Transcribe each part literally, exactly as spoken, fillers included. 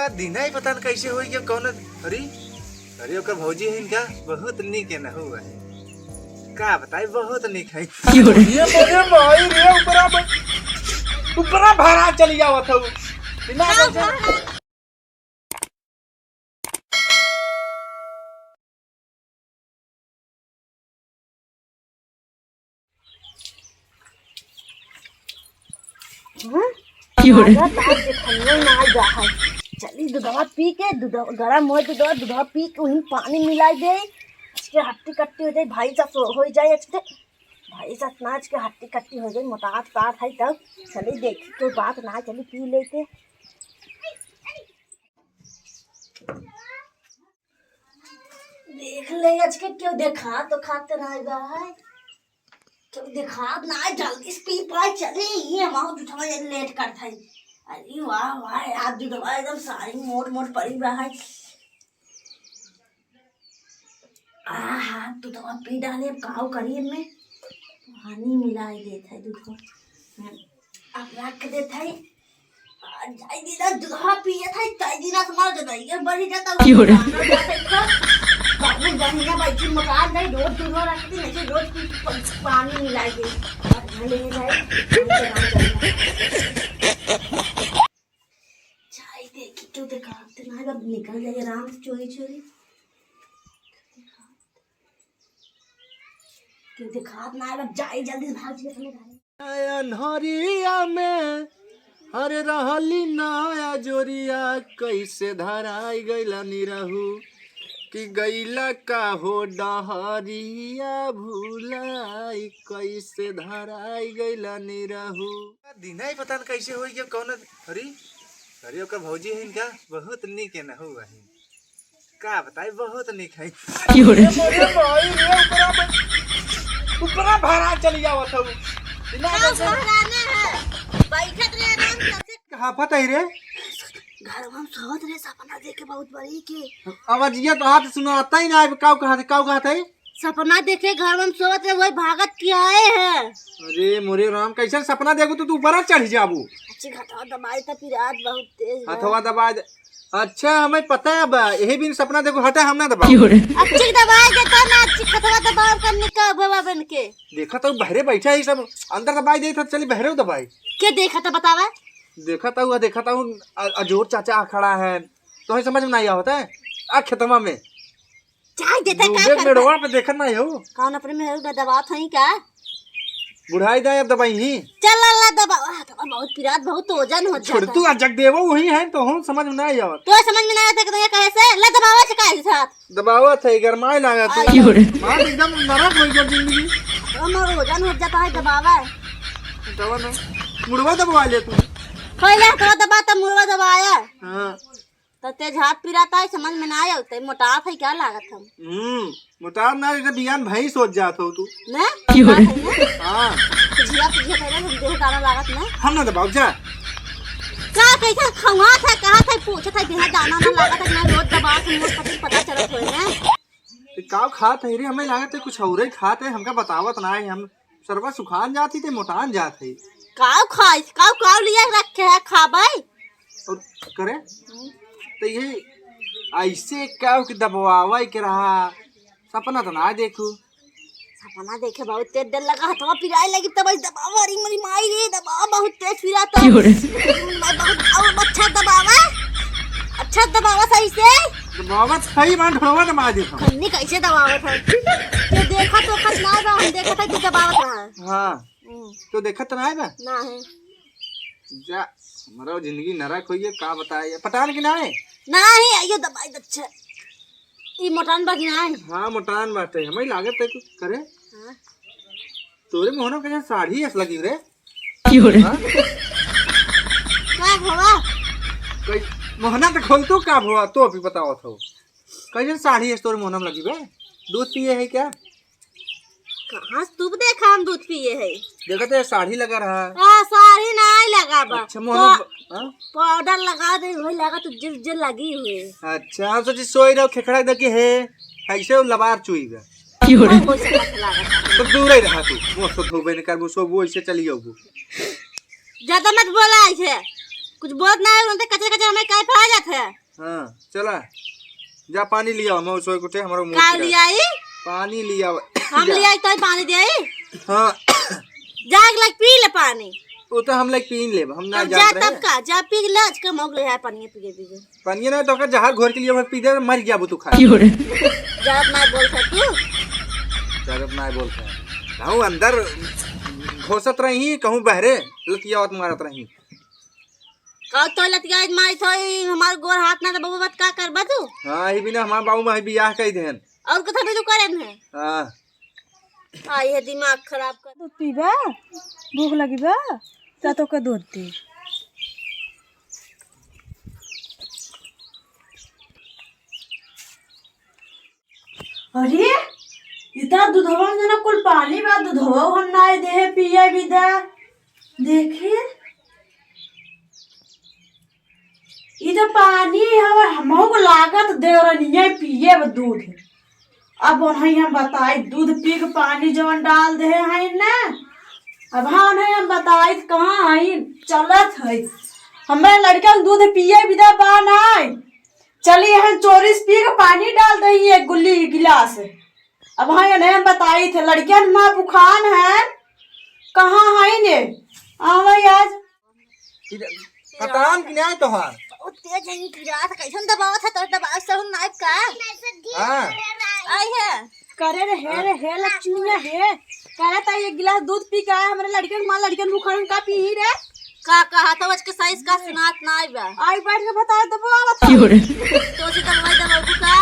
दिना ही पता न कैसे होई गया, कौन, अरे, अरे, ओकर भौजी है इनका, बहुत नीक है ना हुआ है। का बताई, बहुत नीक है। क्यों रे? ये मोरे माई रे, ऊपरा ब-, ऊपरा भरा चली जावत हऊ। बिना का वजह भरा? हम्म? क्यों रे? लागत आज देखनियो ना जा है। चली दूधवा पी के, दूध गरम हो, दूधवा, दूधवा पी के उहिन पानी मिला दे। आज के हट्टी कट्टी हो जाए, भाई साहब सो-, हो जाए आज के। भाई साहब ना आज के हट्टी कट्टी हो जाए, मोटात तात है तब। चली देखी, कोई बात ना, चली पी लेते। देख ले, आज के क्यों देखा तो खाते ना बा है, क्यों देखा ना, जल्दी से पी पाए, चले, ये हमारा दूधवा ये लेट करत है। अरे वाह, वाह यार, दूधवा एकदम सारी मोट, मोट पड़ी बा है। आहा, दूधवा पी डाले, अब काऊ करी इनमें, पानी मिलाई देत है दूधवा। हम्म, अब रख देत है। आ, जाई दीना दूधवा पिए था, जाई दीना तुम्हारा जदइया बढ़ी जाता, क्यों रे? गाना गाते था। बाबू बढ़िया बैठी मकान नहीं, रोज दूधवा रखती, नहीं रोज पी-, पी-, पानी मिला के। बढ़िया ले जाए, जाई देखी, क्यों देखा, अब निकल जाए आराम से चोरी चोरी। क्यों देखात ना है, अब जाई जल्दी से भाग जी अपने घरे। अन्हरिया में हर रहली नया जोरिया, कैसे धराई गइला निरहू, कि गइला का हो डहरिया भुलाई, कैसे धराई गइला निरहू। दिना ही पता न कैसे होई गया, कौन, अरे, अरे, ओकर भौजी है इनका, बहुत नीक है ना हुआ है। का बताई, बहुत नीक है। क्यों रे? अरे भाई रे, ऊपरा ब-, ऊपरा भरा चली जावत हऊ। बिना का वजह भराना है? बैठत रहे आराम से। कहाँ पता ही रे? घर में हम सोवत रहे, सपना देखे बहुत बड़ी के। आवाजिया तो हाथ सुनाता ही ना, अब काऊ कहत है, काऊ कहत है? सपना देखे घर में सोवत रहे, वही भागत के आए हैं। अरे मोरे राम, कैसन सपना देखू तो तू ऊपरा चढ़ जाबू। अच्छी हथवा दबाई तो पिरात बहुत तेज बा। हथवा दबाई दे। अच्छा, हमें पता है बा, यही बिन सपना देखो, हटा, हम ना दबाओ। क्यों रे? अच्छी दबाई देता ना, अच्छी खतवा दबाव करने का बाबा बन के। देखा तो बहरे बैठा है सब, अंदर दबाई दे तो चली बहरे दबाई। के देखा था बतावा? देखा था, देखा था, अ-, अजोर चाचा आ खड़ा है, तो ही समझ में नहीं आवत है, आ खेतवा में। चाय देता का डूबे करता? मेड़वा पे देखत ना हो। कौन अपने में है, दबावत हई का? बुढ़ाई दा अब दबाई ही। चल ला, ला दबा। आह, दबा बहुत पिरात, बहुत वजन हो छोड़ जाता तू, है। आ जग देवो वही है तो हम समझ में ना आवत। तो समझ में ना आवत है कि तो ये कहे से? ला दबावा से काहे साथ? दबावत है, गरमाए लागा तू। आई। मार एकदम नरक हो गया जिंदगी। तो हमारा वजन हो जाता है दबावा। दबा ना। मुड़वा दबवा ले तू। पहले हथवा दबा, तब मुड़वा दबाया। हाँ। तो तेज हाथ पिराता है, समझ में ना आया, ते मोटात है क्या लागत हम? हम्म, मोटात ना, जैसे बियान भैंस सोच जात हो तू। ना? क्यों रे? बात है ना? हाँ। तो जिया तो जिया तेरे हम देह दाना लागत ना? हम ना दबाओ जा। का कैसे खवात है, कहा था, पूछत है, देह दाना ना लागत है, ना रोज दबा के मुंह पता, पता चलत होए ना? ये का खात है रे? हमें लागत है कुछ और ही खात है, हमका बतावत ना है, हम सरवा सुखान जात ही ते मोटान जात है। काव खाई, काव, काव लिया रखे है, खाबै? और करे? तो ये ऐसे काव के दबवावे के रहा, सपना तो ना देखू। सपना देखे बहुत तेज डर लगा, हथवा पिराए लगी, तब ऐसे दबावा, अरे मेरी माई रे, दबावा बहुत तेज पिराता। क्यों रे? मैं बहुत, और अच्छा दबावा, अच्छा दबावा सही से। दबावा सही मान ढोवा दबा दे। खन्नी कैसे दबावत है? तो देखा तो खत ना बा, हम देखा था कि दबावत रहा। हाँ। हम्म। तो देखत ना है बा? ना है। जा, हमारा जिंदगी नरक होई है, का बताए? पटान की ना है? ना है, आइयो दबाई दे, अच्छा। ई मोटान बा कि ना है? हाँ, मोटान बाटे, हमें लागत है कुछ करे। हाँ। तोरे मोहना कैसे साड़ी ऐस लगी रे? क्यों रे? हाँ? का भवा? कई, मोहना तो खोल तू, का भवा? तो अभी बताओ तो। कैसे साड़ी ऐस तोरे मोहना में लगी बे? दूध पिए है क्या? कहाँ से तू देखा हम दूध पिए है? देखा तो ये साड़ी लगा रहा है। हाँ, साड़ी नहीं लगा बा। अच्छा, मोहन पा-, ब-, हाँ? पाउडर लगा दे, वही लगा तो जिल जिल लगी हुई। अच्छा, हम सोची सोई रहो खेखड़ा दे के है, कैसे वो लबार चुई बा। क्यों रे? हाँ, वैसे मत लगा। तो दूर ही रहा तू, वो सो धोबे ने कर, वो सो वो ऐसे चली जाओ वो। ज्यादा मत बोला ऐसे, कुछ बोलत ना है, उनते कचरे कचरे हमें काहे फैला जात है? चला, जा पानी लिया, मैं सोए उठे, हमारा मुंह का पिरात। लियाई? पानी लिया। हम जा। लियाई तो पानी दियाई? हाँ। जाग लग पी ले पानी। वो तो हम लग पी लेब, हम ना अब जा जानत रहे। तब का, जा पी ले, आज कम हो गए है पानी पी के, पी के। पनिया ना तो का जहर घोर के लिए पी दे, मर गया वो तू खा। क्यों रे? जात ना बोल सकती। जात ना बोल सकती। कहूँ अंदर घोसत रही, कहूँ बहरे लतियावत मारत रही। का तो लतियावत मारत होई, हमार गोर हाथ ना तो बबुआ, बात का करबा तू? हाँ, ही बिना हमार बाबू माई बियाह कई देहन। और कथा भी तू करे है? हाँ। आई है दिमाग खराब कर। दूध पीबा? भूख लगी बा? त तोके दूध दी। अरे, इतना दूधवा में जना कुल पानी बा, दूधवा हम ना देहे पिए बिदा। देखी, ई तो पानी हवे, हमहू को लागत देवरनिया पिए बा दूध। अब उन्हें हम बताई, दूध पी के पानी जवन डाल दे है ना, अब हाँ, उन्हें हम बताई त कहाँ है, चलत है। हमारे लड़का के दूध पिए बिदा बा ना, चली यहाँ चोरी से पी के पानी डाल दे एक गुल्ली गिलास। अब हाँ, उन्हें हम बताई थे, लड़कियन माँ पुखान है, कहाँ है ने, आवे आज। कटान की न्याय तोहार। बहुत तेज है, ई गिलास कैसन दबावत है, तो दबाव से हम नाइब का? हाँ। आई है। करे रे, हे रे, हे लक्ष्मी हे। करे ता एक गिलास दूध पी के आए, हमरे लड़कन, माँ लड़कन भूखन का पी ही रे। का कहा था, आज के साइज का सुनात नाइब। आई बैठ के बता दबो, आवत। क्यों रे? तो से दवाई दबाऊ का?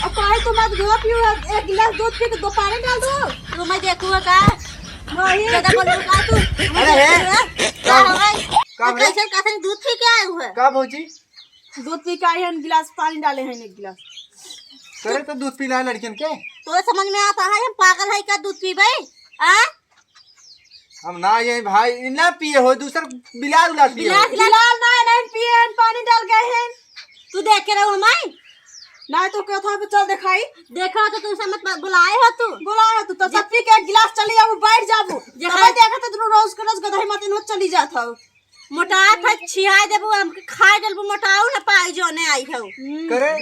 अब काहे तुम आज दूध पियो, एक गिलास दूध पी के दो पानी डाल दो। तो मैं देखूंगा का? वही। ज्यादा बोल रहा तू। अरे हे। का हो गई? का तो बोले? कैसे, कैसे दूध पी के आए हुए? का भौजी? दूध पी के आई है, गिलास पानी डाले हैं, एक गिलास। करे तो दूध पिलाए लड़कियन के। तो समझ में आता है, हम पागल है का दूध पीबे? आ? हम ना ये भाई, ई ना पिए हो, दूसर बिलाल उलाल पिए हो। बिलाल, बिलाल ना, नहीं पिए हैं, पानी डाल गए हैं। तू देख के रहो हमाई। ना तो क्या था, चल दिखाई। देखा तो तुमसे मत ब-, बुलाए हो तू। बुलाए हो तू, तो सब पी के एक गिलास चली जाबू, बैठ जाबू। जे तब है। देखा तो तू रोज के रोज गदही मतिन हो चली जात हो। मोटा था, छिया देबू, हमके खाए डलबू, मोटाऊ ना पाई जोने आई हो। हम्म। करे,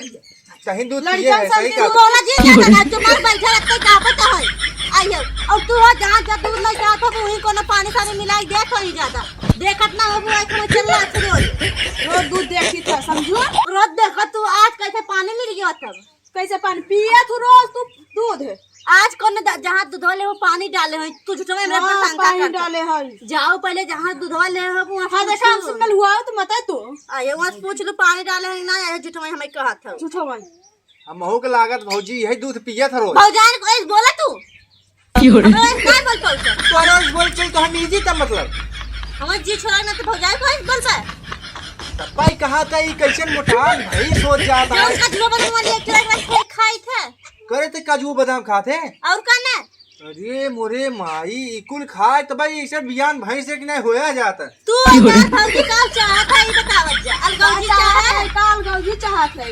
कहीं दूध पिए लड़कन है, सब सही के कहा। दूध बोला जी, ज्यादा ना, जो मार बैठा रहते, का पता है। आई हो, और तू हो जहाँ जब दूध नहीं चाहत हो, वहीं कोनो पानी सानी मिलाई देत हो ही ज्यादा। देखत ना हो, वो एक में चल रहा था रोज। रोज दूध देखी था, समझू? रोज देखत तू, आज कैसे पानी मिल गया तब? कैसे पानी पिए तू रोज तू दूध? आज कौन द-, जहाँ दूधवा ले हो पानी डाले हो, तू झूठवा में हाँ, परेशान का पानी करता? डाले है। जाओ पहले जहाँ दूधवा ले हो, वहाँ हाँ, पूछ देखा, लो। हमसे कल हुआ हो तो मत है तू। आये, वहाँ से पूछ लो, पानी डाले है ना, आये झूठवा में हमें कहत हो। झूठवा में। हमहू के लागत भौजी यही दूध पियत ह रोज। भौजान को ऐसे बोला तू? की हो रे? हमरा ऐसे नहीं बोल पाऊ तो। तोहरा ऐसे बोल चल तो हम इजी का मतलब? हमार जी छोड़ा ना तो भौजाई को ऐसे बोल पाए। तब भाई कहा था ई कैसन मोटान भाई सोच जाता है। कजुआ बादाम वाली एक ट्रक में खाई थे। करे ते काजू बादाम खाते? और का ना? अरे मोरे माई, ई कुल खाए त भाई ऐसे बियान भैंस एक नहीं होया जाता। तू और तोर भौजी का चाहत है, ई बतावत जा। अलगौजी का चाहत चाहत है? है, का अलगौजी चाहत है?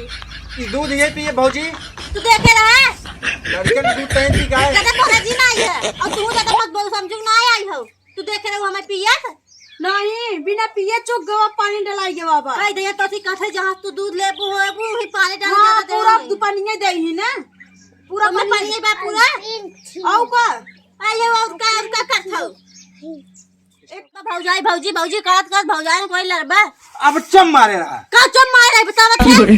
ई दूध ये पिए भौजी। तू देखे रहे? लड़के के दूध तहीं पी गाए। ज्यादा भौजी ना आई है। और तू ज्यादा मत बोल, समझू ना आई हो। तू देखे रहो हमें पियत? नहीं, बिना पिए चुक गवा, पानी डलाई गवा बा। कह दे तो सी कथे जहाँ तू दूध लेबू होबू, ही पानी डाल हाँ, के दे पूरा होई। दु-, पानिये दे ही ना। पूरा तो मैं पानी पानी बा पूरा। आऊ का? आये, और का, और का करत हो? एक तो भौजाई, भौजी, भौजी करत करत भौजाई में कोई लड़बा। अब चम मारे रहा। का चम मारे रहा, बतावा तो? अरे,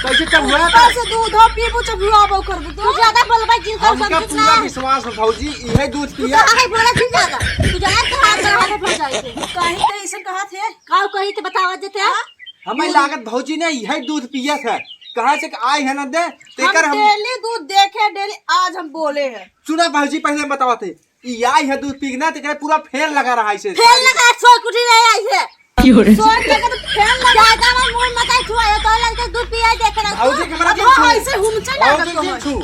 कैसे चम हुआ था? ऊपर से दूध हो, पीबू, चम हुआ, वो करबू तो। तू ज्यादा बोलबा, जिन का हमका समझ पूरा ना। विश्वास हो भौजी, इहे दूध तू पिया। कहाँ है बोला, तू ज्यादा? तू ज्यादा तो हाथ बढ़ा दे भौजाई के। कहीं, कहीं से कहा थे? का कही थे, बतावा देते हैं? हाँ? हमें लागत भौजी ने इहे दूध पिया था। कहाँ से आए है ना दे, तेकर हम हम daily दूध देखे, daily आज हम बोले हैं। सुना भौजी, पहले बतावा थे। ई आई है दूध पी के ना, तेकरे पूरा फेन लगा रहा है इसे। फेन लगा, सोच उठी नहीं आई है। की हो रे? सोच लगा तो फेन लगा। ज्यादा हमार मुंह मत आई छुआ, ये तो लड़के दूध पिया देख रहा भौजी के हमरा अब दिन हाँ, छू। ऐसे घूम चल भौजी रहा दिन है। छू।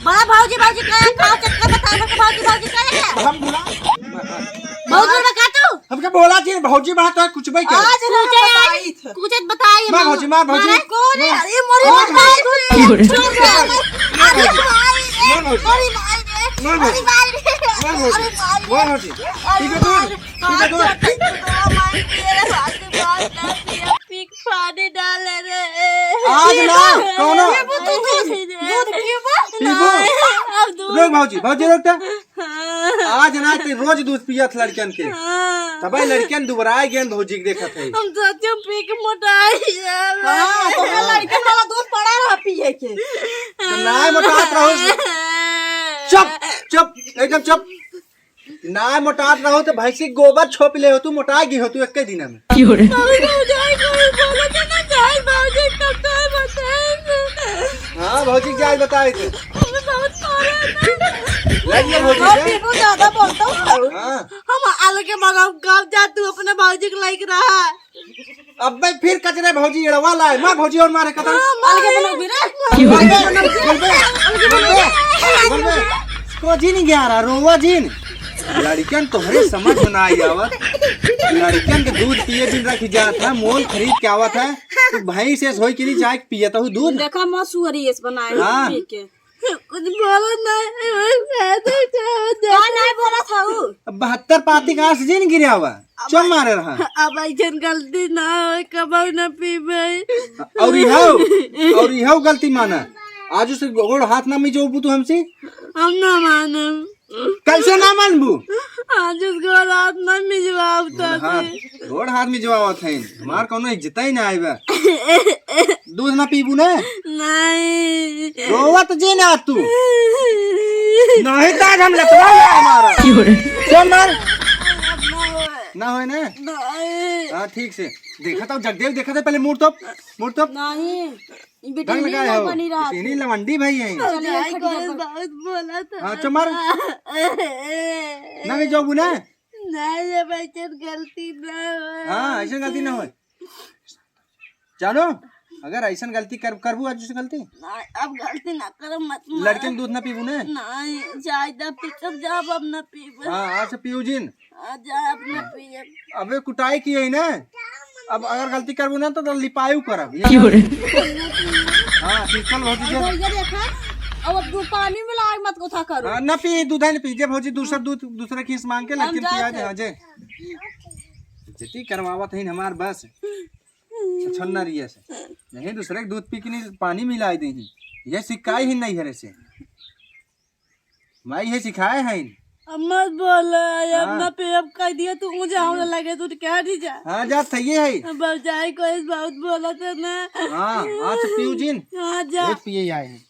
बड़ा भौजी, भौजी का है, का चक्कर बता रहा है, भौजी, भौजी का है? हम बोला। भौजी बता तू। हमके बोला जी, भौजी बड़ा तो कुछ भी करे। आज ना कुछ बताई। कुछ बताई मार हम। भौजी, मार भौजी। मारे कौन है? मार। अरे मोरे मार मार भौजी। भौजी। छोड़ दे। अरे मार। मारे माई रे। मार भौजी। अरे माई रे। मार भौजी। अरे माई रे। मार भौजी। अरे माई रे। मार भौजी। अरे ठीक है, मार। ठीक है, ठीक है। हाथ तक तो मार के, हाथ बार ना पिया, पीक पानी डाले रे। आ, आज ना, कौनो? पीबू तू दूध? दूध पीबू? पीबू? नहीं, अब दूध। रोक भौजी, भौजी रोक त। हाँ। आज ना ते रोज दूध पियत लड़कन के। हाँ। तबे लड़कन दुबराए गेन भौजी के देखत है। हम सोचे पी के मोटाई जाबे। हाँ, तो लड़कन वाला दूध पड़ा रहा पिए के। तो ना मोटात रहो। चुप, चुप, एकदम चुप। ना मोटात रहो तो भैंसी गोबर छोप ले हो तू, मोटा गई हो तू एक दिन में। की हो रे? बाबूजी, भौजी, कोई बोलो तो ना जाए, बाबूजी, कब जाए बताए। हाँ, भौजी के जाए बताए थे। हमें बहुत मारा है। लग गया भौजी से? पीबू ज्यादा बोलता हूँ। हाँ। हम अलगे मगाओ, गाँव जा, तू अपने बाबूजी के लायक रहा। अबे फिर कचरे भौजी एड़वा लाए। मार भौजी और मारे कतन। अलगे बनोगी रे। बोलबे, बोलबे, बोलबे, बोलबे। को जिन ग्यारह, रोवा जिन। लड़कन तोहरे समझ में ना आई आवत। लड़कन के दूध पिए दिन रख जात है, मोल खरीद के आवत है। तू भैंस ऐस होई कि नहीं जाए के पियत हूँ दूध? देखा मौसुअरी ऐस बनाए हाँ। पी के। कुछ बोलो नहीं, वही पैदल जाओ, का नहीं बोला था उ? अब बहत्तर पाती का आस जिन गिरे आवा, अब चुप मारे रहा। अब ऐसन गलती ना हो, कबहू ना पीबे। और इहो, और इहो गलती माना, आज से गोड़ हाथ ना मिजोबू तू हमसे। हम ना मानब। कैसे ना मानबू? आज से गोड़ हाथ ना मिजवाब तो हाँ। गोड़ हाथ मिजवावत है, हमार कौनो इज्जत ही ना आइबा। दूध ना पीबू ना? नहीं। रोवत जे ना तू। नहीं तो आज हम लतवा ले हमारा। की हो रे? चल मार। ना होए ना? नहीं। हाँ, ठीक से। देखा था जगदेव, देखा था पहले मुड़ तो, मुड़ तो। नहीं। ई बेटी ढंग नहीं लगाए ना हो। बनी रहा इतनी थी। लवंडी भाई है। चलिए, जाए खड़ी कोई होकर। बहुत बोला था। हाँ, चल मार। ना भी जाओ ना। नहीं, ये बच्चन गलती ना हो। हाँ, ऐसे गलती ना होए। जानो, अगर ऐसन गलती कर, करबू आज से गलती? नहीं, अब गलती ना करब, मत मार। लड़कन दूध ना पीबू ने? नहीं, जायदा पिकअप जाब, अब ना पीबे। हाँ, आज से पीऊ जिन। हाँ, जा, अब ना पियब। अबे कुटाई की है ना? अब अगर गलती करबू ना तो, तो लिपायू करब। ये क्यों रे? हाँ, ठीक, चल भौजी अब जा। ये देखा, अब तू पानी मिलाए मत को था करो। हाँ, ना पी, दूध है ना पी, जे भौजी दूसरा दूध, दूसरा खीस मांग के हम लड़कन पिया जाते दे, हैं। हाँ, जे। इज्जती करवावत है हमार बस। छछन ना रही ऐसे। नहीं, दूसरे के दूध पी के नहीं, पानी मिला दे ही। ये सिखाए ही नहीं है ऐसे। माई ये सिखाए हैं। अब मत बोल, अब हाँ। ना पे अब कह दिया तू मुझे हमरा लगे तू क्या नहीं जा। हाँ, जा सही है। अब जाए कोई बहुत बोला था ना। हाँ, हाँ, तो पीऊ जिन। हाँ, जा। बहुत पिए आए हैं।